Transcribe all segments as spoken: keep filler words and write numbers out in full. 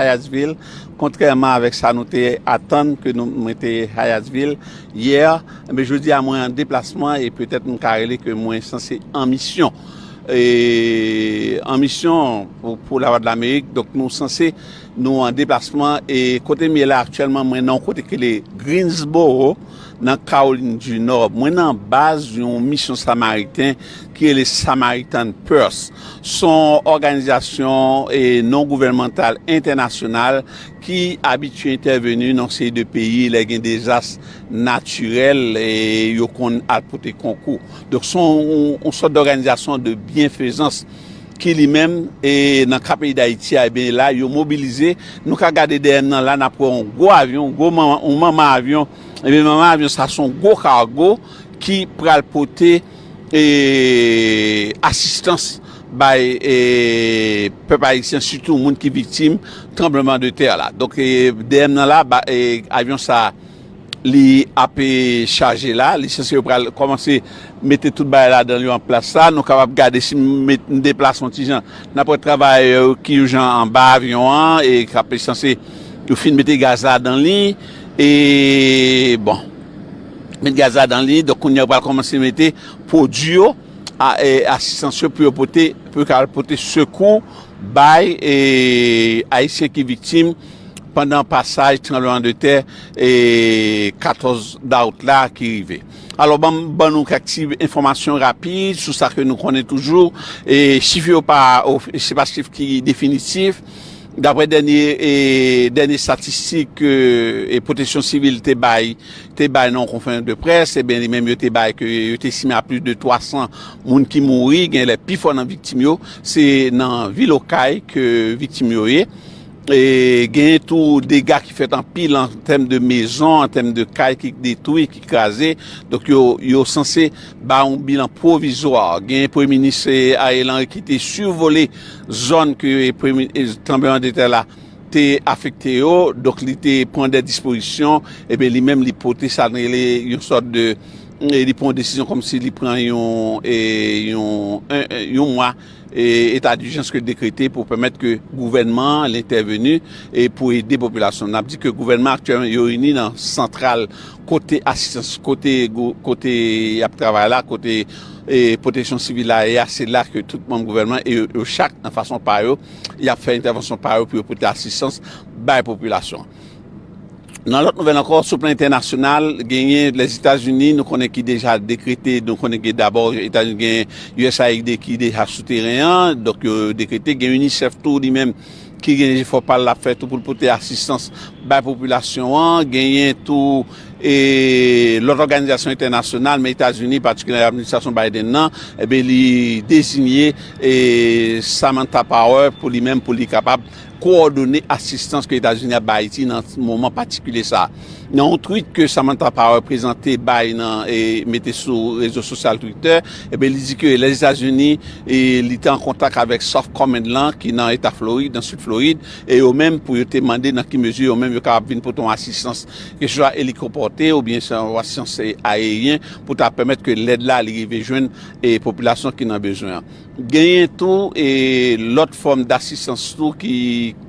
Hyattsville, kontrèman avèk sa nou te atann ke nou, mwen te Hyattsville yè, men jodi a mwen an deplasman e petèt m ka rele ke mwen sanse an misyon. E, an misyon pou, pou Lavwadlamerik, donk nou sanse nou an deplasman e kote m ye la aktyèlman, mwen nan yon kote ki rele Greensboro, nan Kawolin di Nò. Mwen nan baz yon misyon samariten ki rele Samaritan Purse. Se yon òganizasyon e non gouvènmantal entènasyonal ki abitye entèveni nan seri de peyi lè gen dezas natirèl e yo konn al pote konkou. Donk se yon, yon sòt dòganizasyon de byenfezans ki li menm e nan ka peyi Dayiti a, ebyen la yo mobilize. Nou ka gade dèyè m nan la, n ap wè yon gwo avyon, yon gwo manman, yon manman avyon. Ebyen manman avyon sa se yon gwo kago ki pral pote e asistans bay e pèp ayisyen, sitou moun ki viktim tranbleman de tè la. Donk e dèyè m nan la, ba, e avyon sa li ap e chaje la, li sanse yo pral kòmanse mete tout bagay ladan l yo an plas la. Nou kapab gade si m met, m deplase yon ti jan. N ap wè travayè yo ki yon jan anba avyon an e k ap sanse yo fin mete gaz ladan li. E bon, met gaz ladan li, donk kounye a yo pral kòmanse mete pwodui yo, a, e, asistans yo pou yo pote, pou yo kapab pote sekou bay e ayisyen ki viktim pandan pasaj tranbleman de tè e katòz dawout la ki rive. Alò, ban, ban nou kèk ti enfòmasyon rapid sou sa ke nou konnen toujou. E chif yo pa, se pa chif ki definitif. Daprè dènye, e, dènye estatistik ke e Pwoteksyon Sivil te bay, te bay nan yon konferans de près, ebyen li menm yo te bay ke yo te estime a plis de twa san moun ki mouri, gen lè pi fò nan viktim yo, se nan vil Okay ke viktim yo ye. E genyen tou dega ki fèt anpil an tèm de mezon, an tèm de kay ki detwi, ki kraze. Donk yo, yo sanse ba yon bilan pwovizwa. Genyen premye minis e, Ariel Henry ki te sivole zòn ke premye, e, tranbleman de tè la te afekte yo, donk li te pran de dispozisyon, ebyen li menm li pote sa n rele yon sòt de, e li pran yon desizyon kòmsi li pran yon, e, yon, en, en, yon mwa, e, eta dijans ke dekrete pou pèmèt ke gouvènman an l entèveni e pou ede popilasyon. N ap di ke gouvènman aktyèlman yo reyini nan santral kote asistans, kote gou-, kote y ap travay la, kote e, pwoteksyon sivil la ye a, se la ke tout manm gouvènman e yo, yo chak nan fason pa yo, y ap fè entèvansyon pa yo pou yo pote asistans bay popilasyon an. Nan lòt nouvèl ankò, sou plan entènasyonal, genyen Lèzetazini, nou konnen ki deja dekrete, nou konnen gen dabò Etazini, gen U S A I D ki deja sou teren an, donk yo dekrete, gen UNICEF tou li menm ki gen jefò pa l l ap fè tou pou l pote asistans bay popilasyon an, genyen tou e lòt òganizasyon entènasyonal, men Etazini, patikilyèman administrasyon Biden nan, ebyen, li deziye e Samantha Power pou li menm, pou li kapab kowòdone asistans ke Etazini ap bay Ayiti nan moman patikilye sa a. Nan yon tweet ke Samantha Power prezante bay nan e mete sou rezo sosyal Twitter, ebyen, li di ke Lèzetazini e li te an kontak avèk Soft Command lan ki nan eta Florid, nan sid Florid, e yo menm pou yo te mande nan ki mezi yo menm yo kapab vin pote yon asistans, keseswa elikoptè oubyen se yon asistans ayeryen pou ta pèmèt ke lèd la li rive jwenn e popilasyon ki nan bezwen an. Genyen tou e lòt fòm dasistans tou ki,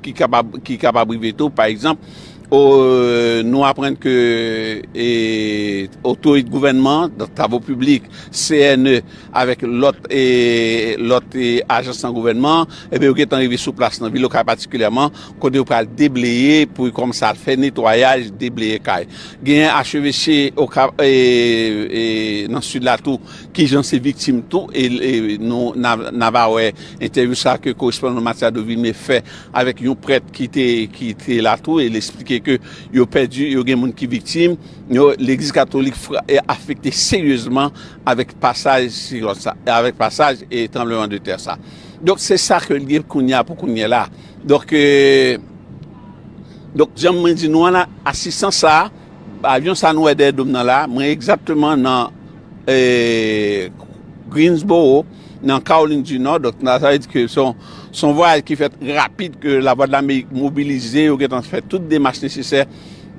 ki kapab, ki kapab rive tou. Pa egzanp, o, nou aprann ke e, otorite gouvènman, travo piblik, C N E, avèk lòt e, lòt e, ajans nan gouvènman, ebyen, yo gentan rive sou plas nan vil Okay patikilyèman, kote yo pral debleye pou yo kòmanse al fè netwayaj, debleye kay. Genyen achevechye e, e, nan sid la tou, ki jan se viktim tou, e, e nou, n a, n a va wè entèvyou sa ke korespondan Matiado Vilmé fè avèk yon prèt ki te, ki te la tou, e l eksplike ke yo pèdi, yo gen moun ki viktim, yo, legliz katolik fra-, e afekte seryezman avèk pasaj siklòn sa, avèk pasaj e tranbleman de tè sa. Donk, se sa ke l ye kounye a pou kounye a la. Donk, e, donk, jan mwen di nou an la, asistans sa a, avyon sa nou wè dèyè do m nan la, mwen egzakteman nan e, Greensboro, nan Kawolin di Nò. Donk, sa vle di ke se yon, se yon vwayaj ki fèt rapid, ke Lavwadlamerik mobilize, yo gentan fè tout demach nesesè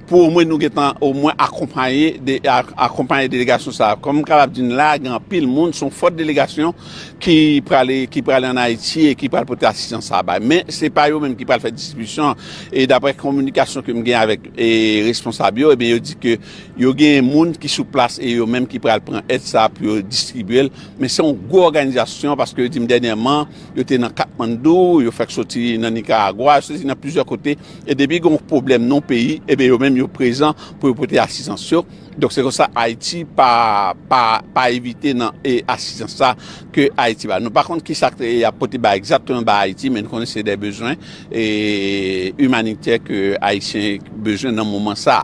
pou omwen nou gentan omwen akonpaye de, ak- akonpaye delegasyon sa a. Kòm m kapab di n la, gen anpil moun, se yon fòt delegasyon ki prale, ki prale ann Ayiti e ki pral pote asistans sa a bay. Men se pa yo menm ki pral fè distribisyon an. E daprè kominikasyon ke m gen avèk e, responsab yo, ebyen yo di ke yo gen moun ki sou plas e yo menm ki pral pran èd sa a pou yo distribye l. Men se yon gwo òganizasyon paske yo di m dènyèman, yo te nan Katmandou, yo fèk soti nan Nikaragwa, yo soti nan plizyè kote. E depi gen yon pwoblèm nan yon peyi, ebyen yo menm yo prezan pou yo pote asistans yo. Donk se konsa Ayiti pa, pa, pa evite nan e, asistans sa ke Ayiti ba. Nou pa konn ki sa k y ap pote ba egzakteman ba Ayiti, men nou konnen se de bezwen e, imanitè ke Ayisyen bezwen nan moman sa.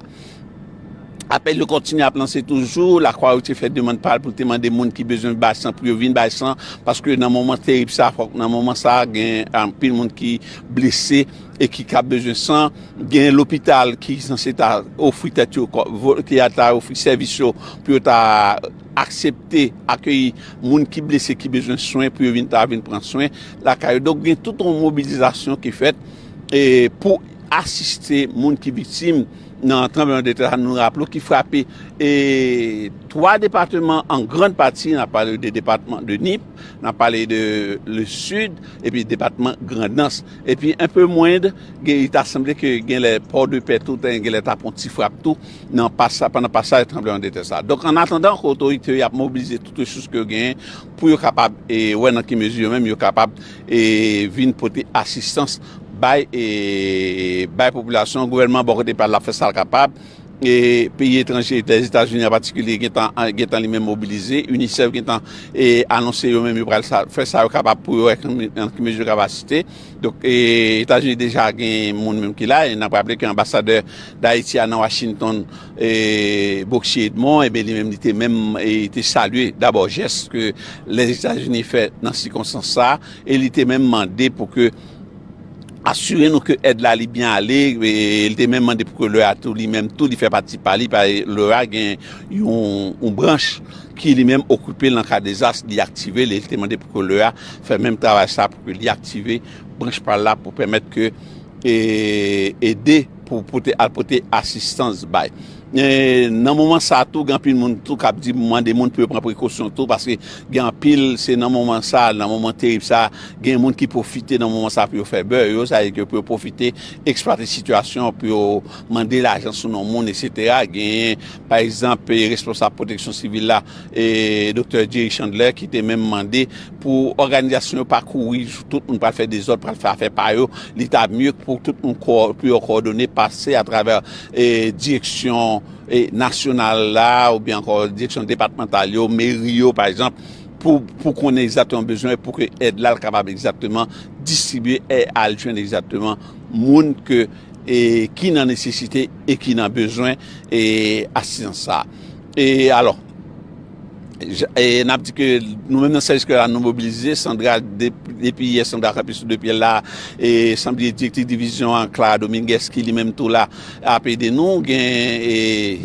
Apèl yo kontinye ap lanse toujou. Lakwawouj te fè demann pa l pou l te mande moun ki bezwen bay san pou yo vin bay san, paske nan moman terib sa, fòk nan moman sa, gen anpil moun ki blese e ki ka bezwen san. Gen lopital ki sanse ta ofri tèt yo, ki ta ofri sèvis yo pou yo ta aksepte akeyi moun ki blese, ki bezwen swen, pou yo vin ta vin pran swen lakay yo. Donk gen tout yon mobilizasyon ki fèt e, pou asiste moun ki viktim nan tranblemanntè sa, nou raple w, ki frape e, twa depatman an grann pati. N ap pale de depatman de Nip, n ap pale de le Sud, epi depatman Grandans. Epi enpe mwend, gen, li ta sanble ke gen lè Pòdepè tou, gen lè t ap yon ti frap tou nan pasa, pandan pasaj tranblemanntè sa. Donk an atandan, otorite yo ap mobilize tout resous ke yo genyen pou yo kapab e, wè nan ki mezi yo menm yo kapab e, vin pote asistans bay e, bay popilasyon. Gouvènman bò kote pa l ap fè sa l kapab. E, peyi etranje, Lèzetazini an patikilye, gentan, gentan li menm mobilize. UNICEF gentan e, anonse yo menm yo pral sa, fè sa yo kapab pou yo wè nan ki mezi yo kapab asiste. Donk e, Etazini deja gen moun menm ki la. E n ap raple ke anbasadè Dayiti a nan Washington, e, Bochy Edmond, ebyen li menm li te menm e, te salye dabò jès ke Lèzetazini fè nan sikonstans sa a. E li te menm mande pou ke asire nou ke èd la li byen ale. E li te menm mande pou ke lea tou, li menm tou, li fè pati pa li, pa lea gen yon, yon branch ki li menm okipe l nan ka dezas, li aktive l. E li te mande pou ke lea fè menm travay sa pou ke li aktive branch pa l la pou pèmèt ke e, ede pou pote, al pote asistans bay. E, nan moman sa tou, gen anpil moun tou k ap di, mande moun pou yo pran prekosyon tou, paske gen anpil, se nan moman sa, nan moman terib sa, gen moun ki pwofite nan moman sa pou yo fè bè yo, sa vle di ke pou yo pwofite eksplwate sitiyasyon, pou yo mande lajan sou non moun, etsetera. Gen, pa egzanp, e, responsab pwoteksyon sivil la, e, Doktè Jerry Chandler, ki te menm mande pou òganizasyon yo pa kouri, tout moun pral fè dezòd, pral fè afè pa yo, li ta mye pou tout moun kò-, pou yo kowòdone, pase atravè e, direksyon e, nasyonal la, oubyen ankò direksyon depatmantal yo, meri yo, pa egzanp, pou, pou konnen egzakteman bezwen, pou ke èd la l kapab egzakteman distribye e al jwenn egzakteman moun ke, e, ki nan nesesite e ki nan bezwen e, asistans sa. E alò, j-, e n ap di ke nou menm nan sèvis ke la nou mobilize, Sandra, de-, depi yè Sandra kanpe sou de pye l la, e san bliye direktris divizyon an, Clara Dominguez, ki li menm tou la, ap ede nou. Gen e,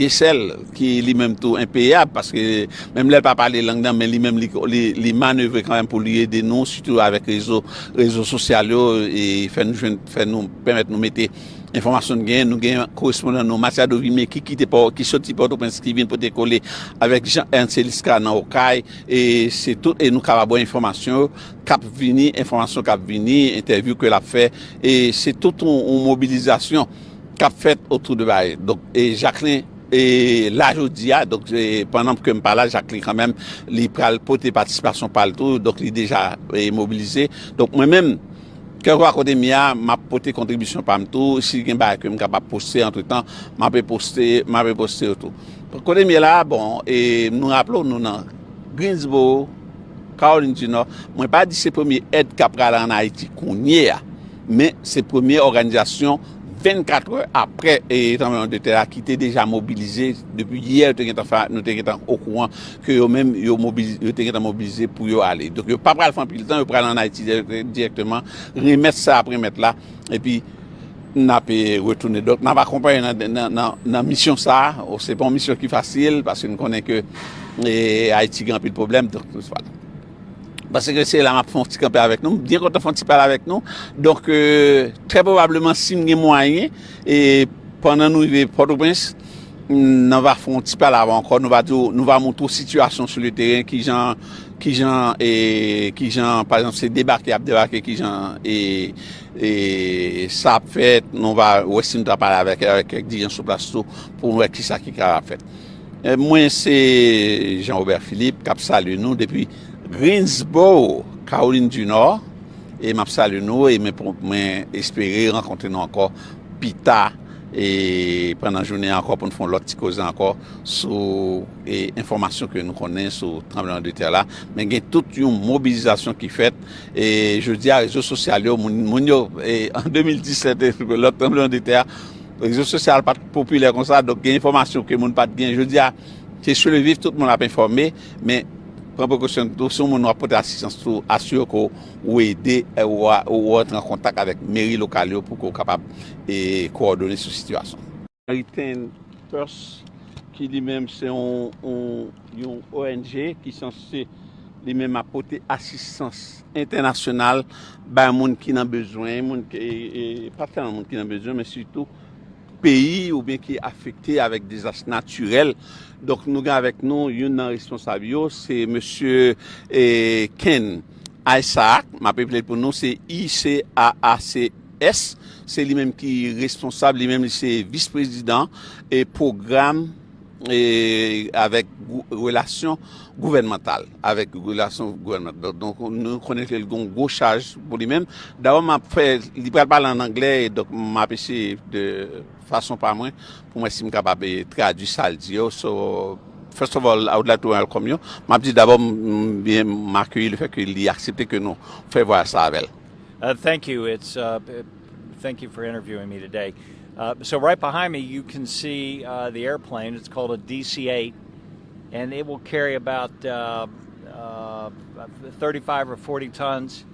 Yesèl, ki li menm tou enpeyab, paske menm lè l pa pale lang nan, men li menm li, li, li manevre kanmenm pou li ede nou, sitou avèk rezo, rezo sosyal yo, e fè nou jwenn, fè nou, pèmèt nou mete enfòmasyon n genyen. Nou gen korespondan nou, Matiado Vimé, ki kite Pò, ki soti Pòtoprens, ki vin pote kole avèk Jean Ernst Elisca nan Okay. E se tout, e nou kapab wè enfòmasyon yo k ap vini, enfòmasyon k ap vini, entèvyou ke l ap fè. E se tout yon, yon mobilizasyon k ap fèt otou de bagay. Donk, e Jacqueline, e la jodi a, donk, e pandan ke m pa la, Jacqueline kanmenm, li pral pote patisipasyon pa l tou, donk li deja e, mobilize. Donk mwen menm, kèlkeswa kote m ye a, m ap pote kontribisyon pa m tou. Si gen bagay ke m kapab poste antretan, m ape poste, m ape poste yo tou. Kote m ye la, bon, e nou raple w, nou nan Greensboro, Kawolin di Nò. Mwen pa di se premye èd k ap prale ann Ayiti kounye a, men se premye òganizasyon vennkat è apre e tranblemanntè a ki te deja mobilize depi yè. Yo te gentan fè, nou te gentan okouran ke yo menm yo mobilize, yo te gentan mobilize pou yo ale. Donk yo pa pral fè anpil tan, yo pral ann Ayiti dirèk-, dirèkteman, remèt sa ap remèt la, epi n ap e, retounen. Donk n ap akonpaye nan, nan, nan, nan misyon sa a. Se pa yon misyon ki fasil, paske n konnen ke e, Ayiti gen anpil pwoblèm. Donk, paske se la m ap fè yon ti kanpe avèk nou. M byen kontan fè yon ti pale avèk nou. Donk, e, trè pwobableman, si m gen mwayen, e, Pandan nou rive Pòtoprens, n- nou va fè yon ti pale avè w ankò, nou va di w, nou va montre w sitiyasyon sou le teren, kijan, kijan, e, kijan, pa egzanp, se debake, y ap debake, kijan, e, e, sa ap fèt, nou va wè si nou ta pale avèk, avèk kèk dirijan sou plas tou, pou nou wè kisa ki kapab fèt. E, mwen, se Jean Robert Philippe, k ap salye nou depi Greensboro, Kawolin di Nò, e m ap salye nou, e mwen, mwen espere rankontre nou ankò pita, e pandan jounen an ankò pou n fè yon lòt ti koze ankò sou, e, enfòmasyon ke nou konnen sou tranbleman de tè la. Men gen tout yon mobilizasyon ki fèt, e jodi a, rezo sosyal yo, moun, moun yo, e, an de mil disèt, e, lòt tranbleman de tè a, rezo sosyal pa t popilè konsa, donk gen enfòmasyon ke moun pa t gen. Jodi a, se sou le vif, tout moun ap enfòme, men pran prekosyon tou, si yon moun w ap pote asistans tou, asire ke w ede, e, ou a- ou antre an kontak avèk meri lokal yo pou ke w kapab, e, kowòdone sou sitiyasyon. Samaritan Purse, ki li menm se yon, yon, yon O N G ki sanse li menm ap pote asistans entènasyonal bay moun ki nan bezwen, moun ki, e, e, pa sèlman moun ki nan bezwen, men sitou peyi oubyen ki afekte avèk dezas natirèl. Donk, nou gen avèk nou youn nan responsab yo, se mesye, e, Ken Isaac, m ap repete l pou nou, se I C A A C S, se li menm ki responsab, li menm li se vis prezidan e pwogram e avèk gou- relasyon gouvènmantal, avèk relasyon gouvènmantal. Donk, donk, nou konnen ke l gen yon gwo chaj pou li menm. Dabò, m ap fè, li pral pale an anglè, e donk m ap eseye de fason pa mwen pou mwen si m kapab, e, tradui sa l di yo. So, first of all, I would like to welcome you. M ap di dabò, m, m byen, m akeyi le fè ke li aksepte ke nou fè vwayaj sa avè l. Uh, thank you. It's uh, thank you for interviewing me today. Uh, so right behind me, you can see uh, the airplane. It's called a D C eight, and it will carry about uh, uh, thirty-five or forty tons.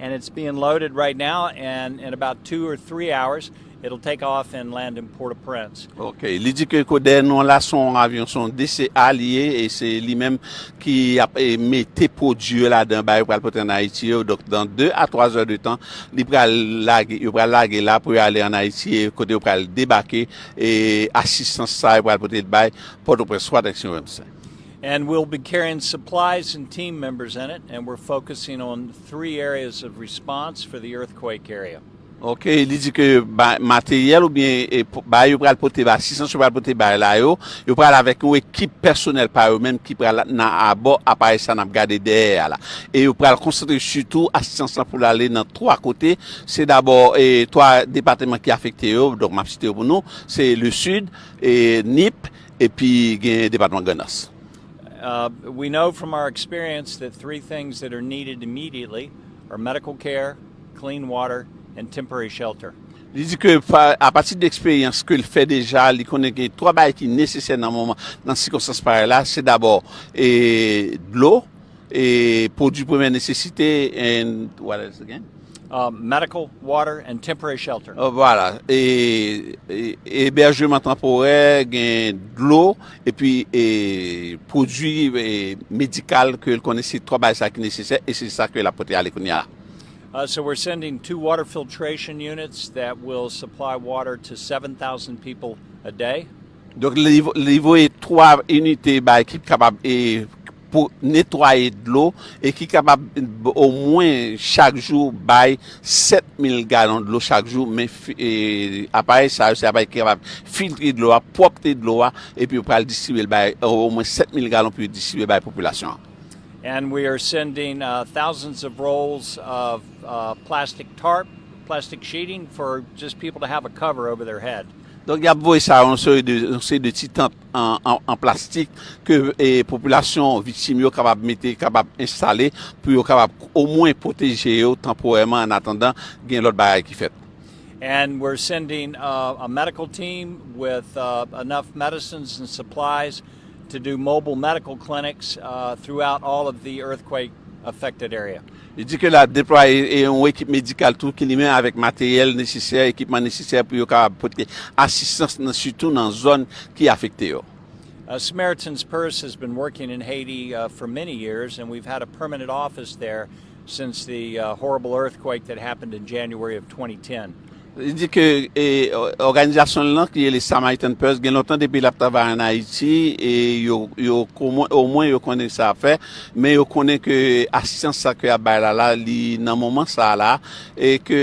And it's being loaded right now, and in about two or three hours, it'll take off and land in Port-au-Prince. Ok, li di ke kote dèyè nou an la, se yon avyon, se yon D C A li ye, e se li menm ki ap, e, mete pwodui yo ladan, ba yo pral pote an Ayiti yo. Donk, dan de a twa zè de tan, li pral lage, yo pral lage la pou yo ale an Ayiti, e kote yo pral debake, e asistans sa yo pral pote bay Pòtoprens, Washington, Wilmington. And we'll be carrying supplies and team members in it, and we're focusing on three areas of response for the earthquake area. Ok, li di ke ba- materyèl oubyen, e, po- bagay yo pral pote bay, asistans yo pral pote bay la yo, yo pral avèk yon ekip pèsonèl pa yo menm ki pral nan abò aparèy sa n ap gade dèyè a la. E yo pral konsantre sitou asistans lan pou l ale nan twa kote. Se dabò, e, twa depatman ki afekte yo, donk m ap site yo pou nou, se le Sud, e, Nip, epi gen depatman Grandans. Uh, we know from our experience that three things that are needed immediately are medical care, clean water, and temporary shelter. Li di ke pa- apati de eksperyans ke l fè deja, li konnen gen twa bagay ki nesesè nan moman, nan sikonstans parèy la, se dabò, e, dlo, e, pwodui premyè nesesite, and what else again? Uh, medical, water, and temporary shelter. Oh, vwala. E, e, ebèjman tanporè, gen dlo, epi, e, pwodui, e, medikal ke l konnen se twa bagay sa ki nesesè, e se sa ke l ap pote ale kounye a. Uh, so we're sending two water filtration units that will supply water to seven thousand people a day. Donk, li, li voye twa inite bay ki kapab, e, pou netwaye dlo e ki kapab, omwen chak jou, bay sèt mil galon dlo chak jou. Men fi- e, aparèy sa yo, se aparèy ki kapab filtre dlo a, pwòpte dlo a, epi yo pral distribye l bay, e, omwen sèt mil galon pou yo distribye bay popilasyon an. And we are sending uh, thousands of rolls of uh, plastic tarp, plastic sheeting for just people to have a cover over their head. Donk, y ap voye sa yon seri de, yon seri de ti tant an, an, an plastik ke, e, popilasyon viktim yo kapab mete, kapab enstale pou yo kapab omwen pwoteje yo tanporèman, an atandan gen lòt bagay ki fèt. And we're sending uh, a medical team with uh, enough medicines and supplies to do mobile medical clinics uh, throughout all of the earthquake affected area. Li di ke l ap deplwaye, e, yon ekip medikal tou ki li menm avèk materyèl nesesè, ekipman nesesè pou yo kapab pote asistans nan, sitou nan zòn ki afekte yo. Uh, Samaritan's Purse has been working in Haiti uh, for many years, and we've had a permanent office there since the uh, horrible earthquake that happened in January of twenty ten. Li di ke e, òganizasyon l lan ki rele Samaritan Purse gen lontan depi l ap travay ann Ayiti e yo, yo omwen yo konnen sa ap fè, men yo konnen ke asistans sa ke y ap bay la la li nan moman sa la e ke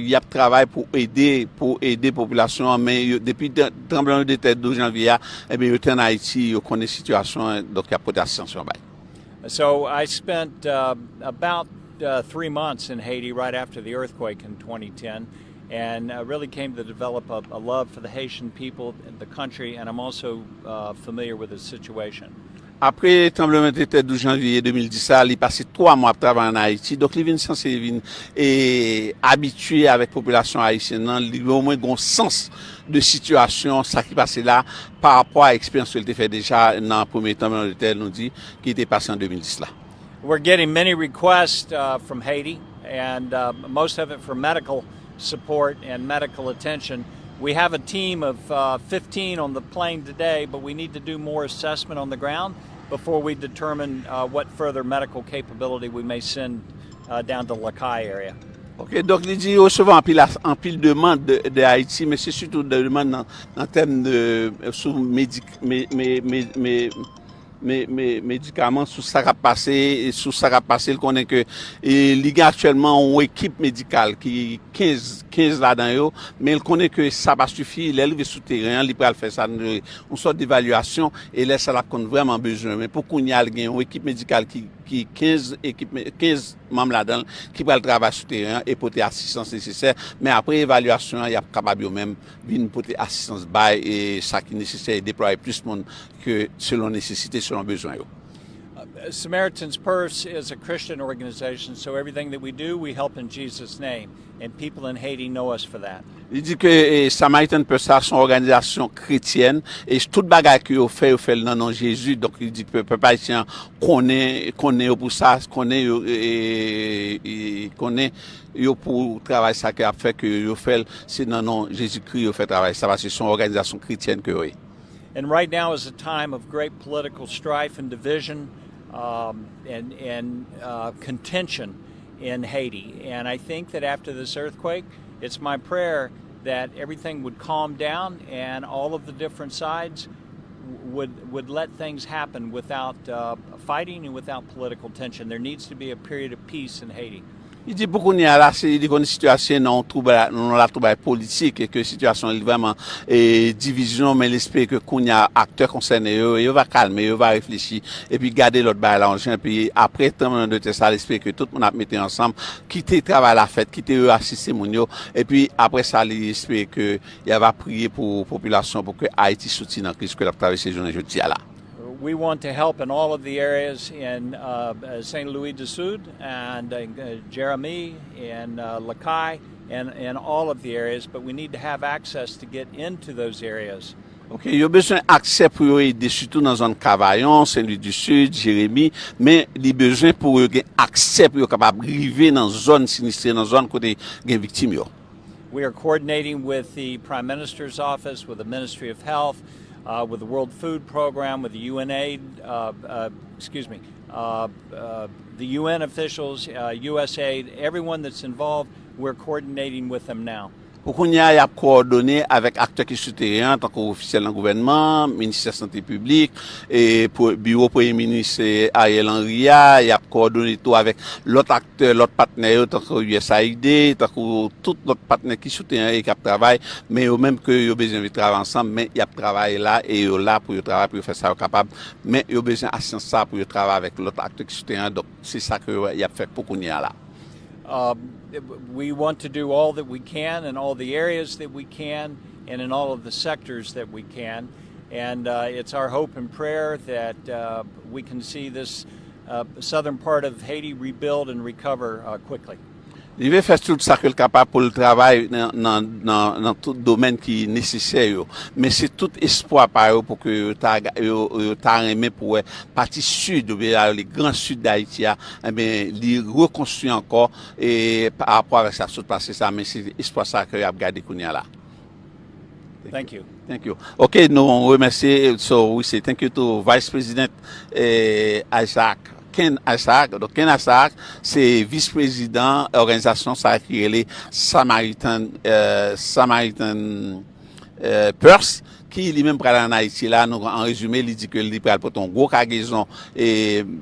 y ap travay pou ede pou ede popilasyon an, men yo, depi tranbleman de tè douz janvye a, ebyen yo te ann Ayiti, yo konnen sitiyasyon an, donk y ap pote asistans yo bay. So I spent uh, about uh, three months in Haiti right after the earthquake in twenty ten, and uh, really came to develop a, a love for the Haitian people, the country, and I'm also uh, familiar with the situation. Apre tranbleman de tè douz janvye de mil dis la, li pase twa mwa ap travay ann Ayiti, donk li vin sanse vin e, abitye avèk popilasyon ayisyèn nan, li omwen gon sans de sitiyasyon sa ki pase la pa rapò a eksperyans ke l te fè deja nan premye tranbleman de tè nou di ki te pase an de mil dis la. We're getting many requests uh, from Haiti, and uh, most of it for medical support and medical attention. We have a team of uh, fifteen on the plane today, but we need to do more assessment on the ground before we determine uh, what further medical capability we may send uh, down to Lakai area. Ok, donk li di yo resevwa anpil, anpil demann de, de Ayiti, men se sitou de demann nan, nan tèm de sou medik, me, me, me, me, me, me, medikaman sou sa k ap pase, sou sa k ap pase, l konnen ke e, li gen aktyèlman yon ekip medikal ki kenz, kenz ladan yo, men l konnen ke sa pa sifi, lè l rive sou teren an, li pral fè sa, yon sòt devalyasyon, e lè sa l ap konn vrèman bezwen. Men pou kounye a, l gen yon ekip medikal ki, ki kenz ekip, kenz manm ladan l ki pral travay sou teren an e pote asistans nesesè, men apre evalyasyon an, y ap kapab yo menm vin pote asistans bay e sa ki nesesè e deplwaye plis moun ke selon nesesite, selon bezwen yo. Uh, Samaritan's Purse is a Christian organization, so everything that we do, we help in Jesus' name. And people in Haiti know us for that. Li di ke e, Samaritan Purse sa se yon òganizasyon kretyèn e tout bagay ke yo fè, yo fè l nan non Jezi. Donk li di ke pèp ayisyen an konnen, konnen yo pou sa, konnen yo, e, e, konnen yo pou travay sa ke y ap fè, ke yo fè l, se nan non Jezikri yo fè travay sa, paske se yon òganizasyon kretyèn ke yo ye. And right now is a time of great political strife and division um, and, and uh, contention in Haiti. And I think that after this earthquake, it's my prayer that everything would calm down and all of the different sides would, would let things happen without uh, fighting and without political tension. There needs to be a period of peace in Haiti. Li di pou kounye a la, se li konn sitiyasyon nan yon twoub, nan yon latwoublay politik e ke sitiyasyon an li vrèman e, divizyon, men l espere ke kounye a aktè konsène yo, yo va kalme, yo va reflechi epi gade lòt bagay la yon jan, epi apre tranbleman de tè sa, l espere ke tout moun ap mete yo ansanm, kite travay la fèt, kite yo asiste moun yo, epi apre sa, li espere ke y ava priye pou popilasyon pou ke Ayiti soti nan kriz ke l ap travèse jounen jodi a la. We want to help in all of the areas in uh, Saint Louis du Sud and uh, Jeremie and uh, Lakai and in all of the areas, but we need to have access to get into those areas. Ok, yo bezwen aksè pou yo ede, sitou nan zòn Kavayon, Sen Lwi di Sid, Jeremi, men li bezwen pou yo gen aksè pou yo kapab rive nan zòn sinistre, nan zòn kote gen viktim yo. We are coordinating with the Prime Minister's Office, with the Ministry of Health, uh, with the World Food Program, with the U N Aid, uh, uh, excuse me, uh, uh, the U N officials, uh, U S aid, everyone that's involved, we're coordinating with them now. Pou kounye a, y ap kowòdone avèk aktè ki sou teren an, tankou ofisyèl nan gouvènman, Ministè Sante Piblik, e biwo Premye Minis Ariel Henry a, y ap kowòdone tou avèk lòt aktè, lòt patnè yo, tankou U S A I D, tankou tout lòt patnè ki sou teren an e k ap travay, men yo menm ke yo bezwen vin travay ansanm, men y ap travay la e yo la pou yo travay, pou yo fè sa yo kapab, men yo bezwen asistans sa pou yo travay avèk lòt aktè ki sou teren an, donk se sa ke y ap fè pou kounye a la. Um, we want to do all that we can in all the areas that we can and in all of the sectors that we can. And uh, it's our hope and prayer that uh, we can see this uh, southern part of Haiti rebuild and recover uh, quickly. Li vle fè tout sa ke l kapab pou l travay nan, nan, nan, nan tout domèn ki nesesè yo. Men se tout espwa pa yo pou ke yo ta, yo, yo ta renmen pou wè pati sid, oubyen le gran sid Dayiti a, enben, li rekonstwi ankò e pa rapò avèk sa k sot pase sa, men se espwa sa ke y ap gade kounye a la. Thank you. Thank you. Ok, nou remèsye, so we say thank you to Vice President eh, Isaac Ken Isaac. Donk, Ken Isaac, se vis prezidan òganizasyon sa ki rele Samaritan, euh, Samaritan euh, Purse, ki li menm pral an Ayiti la. Nou, an rezime, li di ke li pral pote yon gwo kagezon e,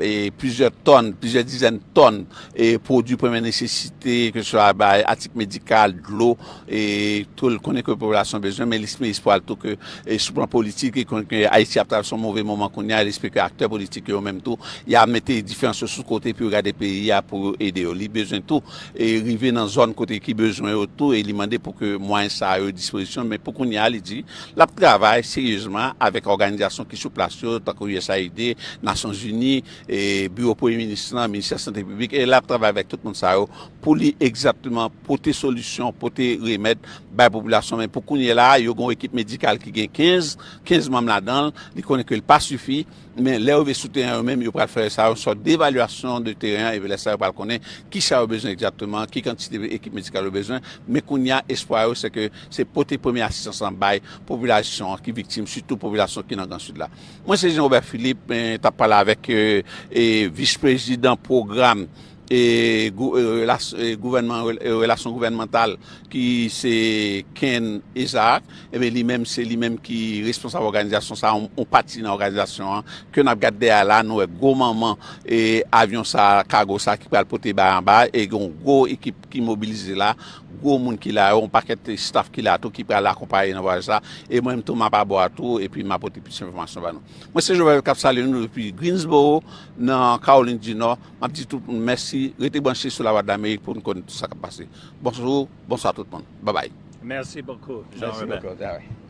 e plizyè tòn, plizyè dizèn tòn e pwodui premyè nesesite, ke se swa bay atik medikal, dlo, e tou l konnen ke popilasyon bezwen, men li espe espwa l tou ke, e sou plan politik, li konnen ke Ayiti ap travèse yon move moman kounye a, li espere ke aktè politik yo menm tou, y a mete diferans yo sou kote pou yo gade peyi a, pou yo ede yo. Li bezwen tou e rive nan zòn kote ki bezwen yo tou, e li mande pou ke mwayen sa yo dispozisyon, men pou kounye a, li di, l ap travay seryezman avèk òganizasyon ki sou plas yo, tankou U S A I D, Nasyonzini, e biwo premye minis lan, ministè sante piblik, e l ap travay avèk tout moun sa yo pou li egzakteman pote solisyon, pote remèd bay popilasyon. Men pou kounye la, yo gen yon ekip medikal ki gen kenz, kenz manm ladan l, li konnen ke l pa sifi, men lè yo rive sou teren yo menm, yo pral fè sa yon sòt devalyasyon de teren, epi lè sa yo pral konnen kisa yo bezwen egzakteman, ki kantite ekip medikal yo bezwen. Men kounye a, espwa yo, se ke se pote premye asistans lan bay popilasyon an ki viktim, sitou popilasyon ki nan Gran Sid la. Mwen se Jean Robert Philippe, mwen t ap pale avèk, e, e, vis prezidan pwogram e, gou-, e, relas-, e, gouvènman, rel-, e, relasyon gouvènmantal ki se Ken Isaac, ebyen li menm, se li menm ki responsab òganizasyon sa, yon, yon pati nan òganizasyon an, ke n ap gade dèyè la, nou wè gwo manman, e, avyon sa, kago sa ki pral pote bay anba, e gen yon gwo ekip ki mobilize la, gwo moun ki la, yon pakèt staff ki la tou ki pral akonpaye nan vwayaj sa, e mwen menm tou m ap abò a tou, epi m ap pote plis enfòmasyon ba nou. Mwen se Jovenel k ap salye nou depi Greensboro, nan Kawolin di Nò. M ap di tout moun mèsi. Rete branche sou Lavwadlamerik pou n konn tout sa k ap pase. Bonsou, bonswa tout moun. Babay. Mèsi bokou, Jean Robert. Mèsi bokou. Babay.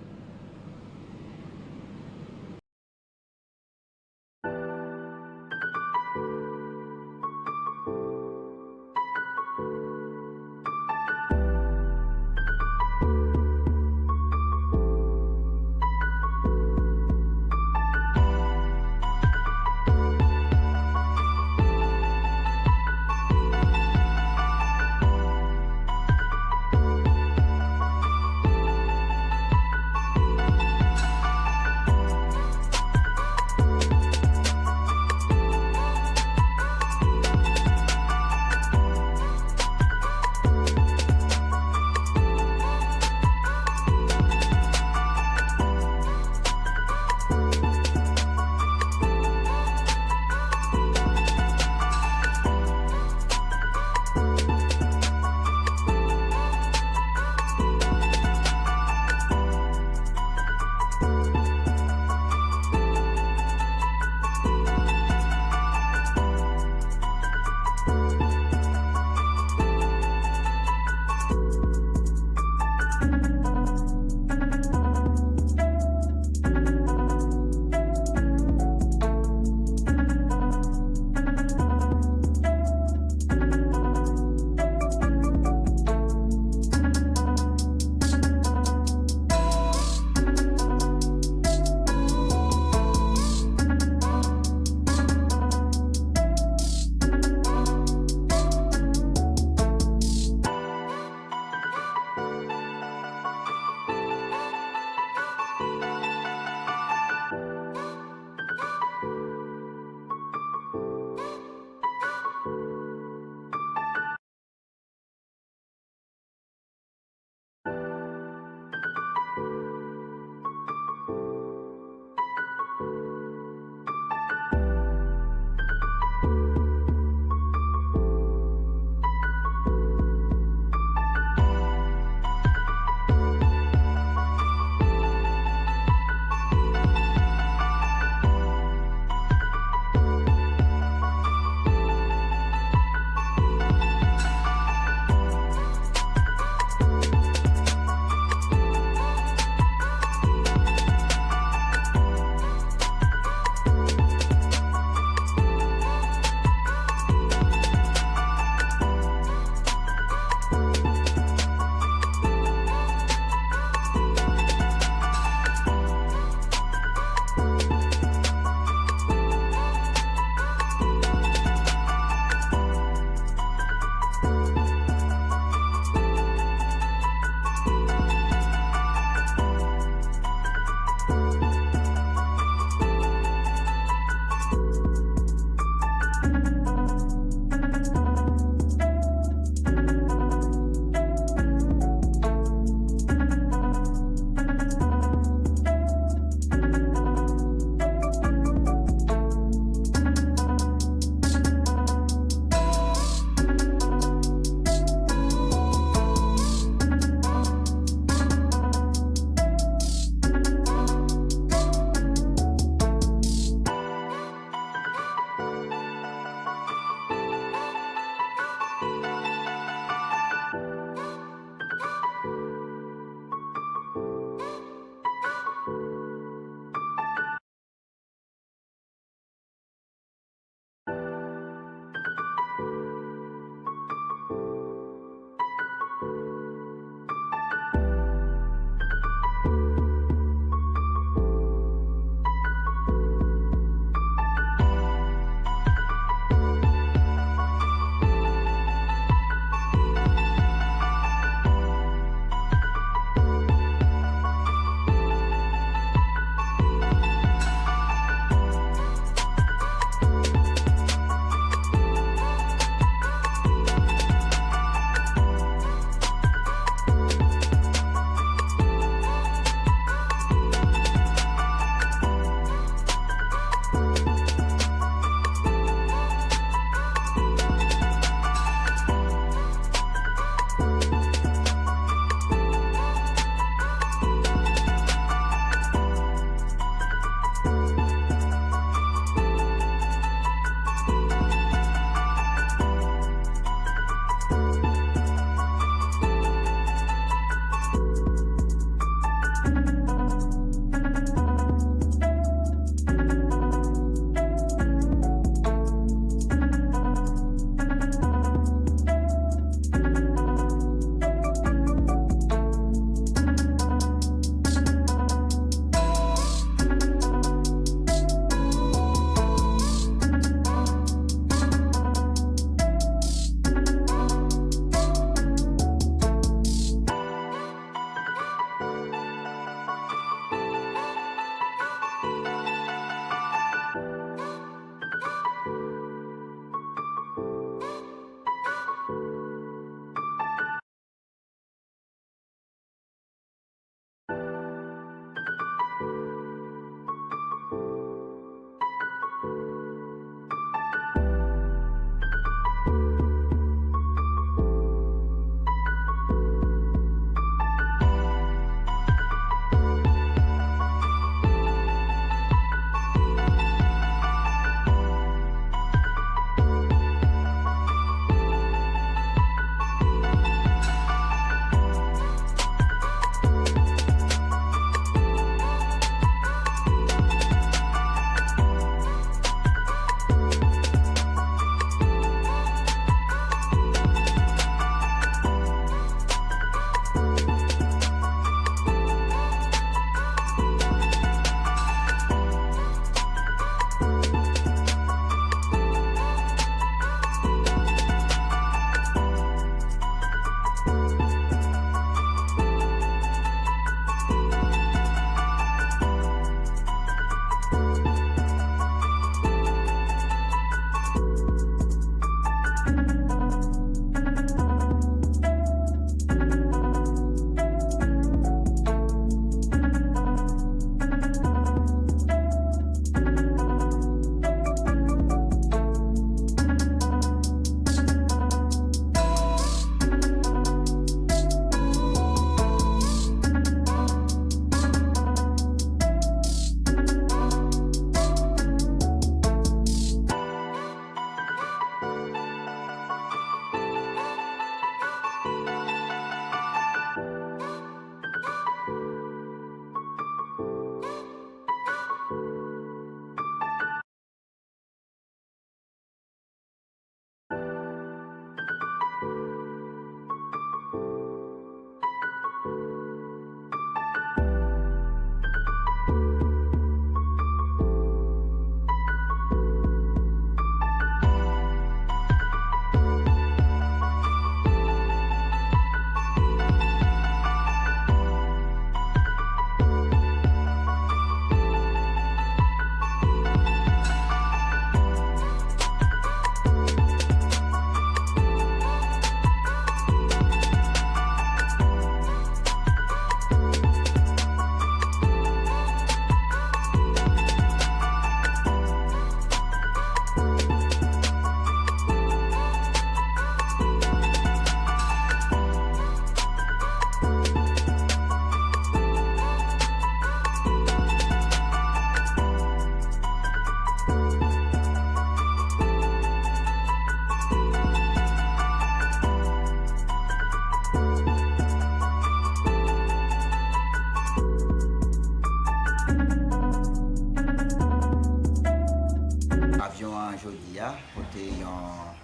Avyon an jodi a pote yon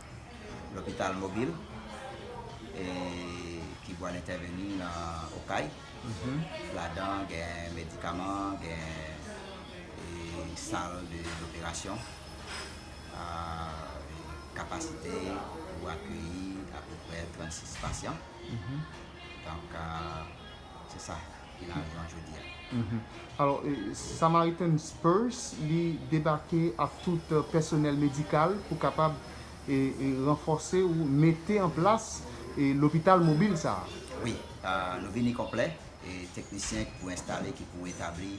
lopital mobil e ki pral entèveni nan Okay. Ladan gen medikaman, gen e, sal de loperasyon, a, kapasite pou akeyi apeprè trannsis pasyan. Donk, a, se sa ki nan avyon an jodi a. Alò, e, Samaritan's Purse, li debake ak tout pèsonèl medikal pou kapab e, e, ranfòse ou mete an plas e, lopital mobil sa a. Wi, a, nou vini konplè. E, teknisyen ki pou enstale, ki pou etabli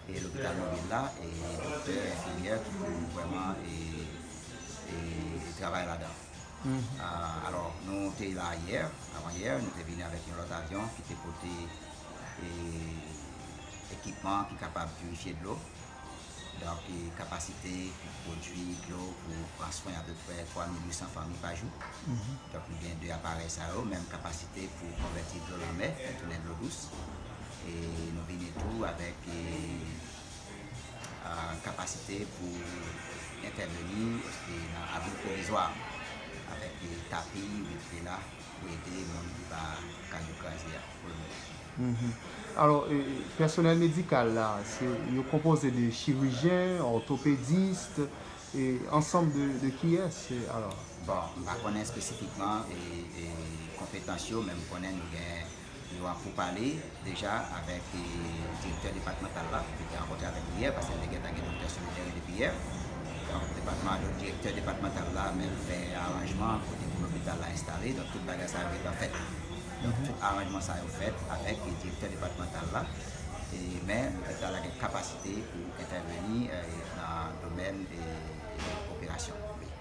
e, lopital mobil la, e doktè, enfimyè ki pou vrèman e, e, e travay ladan. A, alò, nou te la yè, avan yè, nou te vini avèk yon lòt avyon ki te pote e, ekipman ki kapab pirifye dlo. Donk, e, kapasite pou pwodui dlo pou pran swen apeprè twa mil uit san fanmi pa jou. Donk, nou gen de aparèy sa yo, menm kapasite pou konvèti dlo lanmè, fè tounen dlo dous. E nou vini tou avèk e, a, kapasite pou entèveni e, nan abri pwovizwa, avèk e, tapi, vantila, pou ede moun ki pa kay yo kraze a pou lemoman. Alò, e, pèsonèl medikal la, se, yo konpoze de chirijyen, òtopedis, e ansanm de, de kiyès, e, alò? Bon, m pa konnen espesifikman e, e, konpetans yo, men m konnen nou gen yo an poupale deja avèk e, direktè depatmantal la. Mwen te rankontre avèk li yè, paske m te gentan gen doktè sou le teren depi yè. Donk, depatman, direktè depatmantal la menm fè aranjman kote pou lopital la enstale. Donk, tout bagay sa yo gentan fèt. Donk, tout aranjman sa yo fèt avèk direktè depatmantal la. E, men, lopital la gen kapasite pou entèveni e, nan domèn e, operasyon. Wi.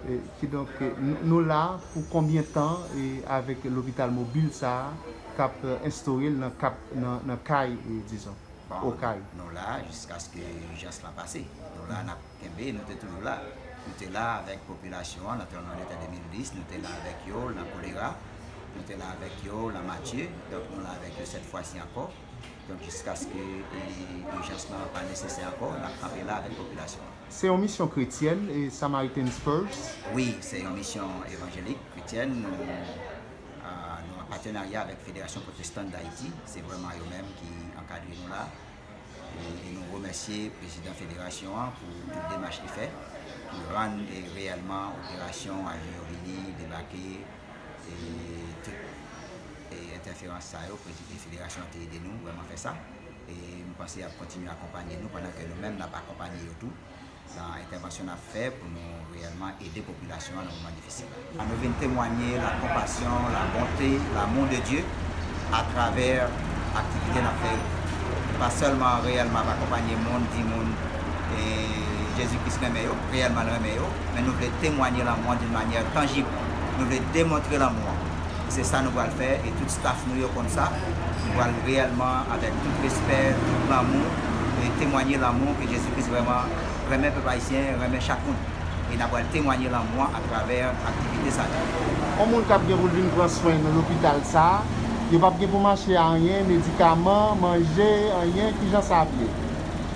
E, kidonk, e, nou, nou la pou konbyen tan e, avèk lopital mobil sa a k ap e, enstore l nan, k ap, nan, nan kay, e, dizon, Bon, Okay? Nou la jiskaske ijans lan pase. Nou la, n ap kenbe, nou te toujou la. Nou te la avèk popilasyon an nan trannde de mil dis, nou te la avèk yo nan kolera, nou te la avèk yo nan Matye, donk nou la avèk yo sèt fwa si ankò. Donk jiskaske e, ijans lan pa nesesè ankò, n ap kanpe la avèk popilasyon an. Se yon misyon kretyèn, e, Samaritan's Purse? Wi, se yon misyon evanjelik, kretyèn. Nou, a, nou an patenarya avèk Federasyon Pwotestan d Ayiti. Se vrèman yo menm ki ankadre nou la. E, e nou remèsye prezidan federasyon an pou tout demach li fè pou rann e, reyèlman operasyon avyon yo vini, debake, e tout e, entèferans sa yo, prezidan federasyon an te ede nou vrèman fè sa. E m panse y ap kontinye akonpanye nou pandan ke nou menm n ap akonpanye yo tou nan entèvansyon n ap fè pou nou reyèlman ede popilasyon an nan moman difisil la. Nou vin temwanye la konpasyon, la bonte, l'amour de Dieu atravè aktivite n ap fè yo. Pa sèlman reyèlman ap akonpanye moun, di moun e, Jezi Kris renmen yo, reyèlman l renmen yo, men nou vle temwanye lanmou an d'une manière tangible. Nou vle demontre lanmou an. E se sa nou pral fè, e tout staff nou yo konn sa. Nou pral reyèlman, avèk tout respè, tout lanmou, e temwanye lanmou ke Jezi Kris vrèman renmen pèp ayisyen, renmen chak moun. E n ap pral temwanye lanmou an atravè aktivite sa yo. Yon moun k ap gen pou l vin pran swen nan lopital sa a, yo p ap gen pou mache anyen, medikaman, manje, anyen, kijan sa ap ye?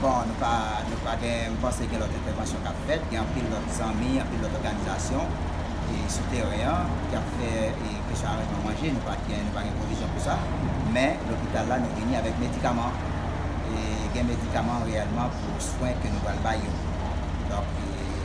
Bon, nou pa, nou pa gen, m panse gen lòt entèvansyon k ap fèt, gen anpil lòt zanmi, anpil lòt òganizasyon e sou teren an k ap fè e kesyon aranjman manje, nou pa t gen, nou pa gen pwovizyon pou sa. Men, lopital la, nou vini avèk medikaman. E gen medikaman reyèlman pou swen ke nou pral bay yo. Donk, e,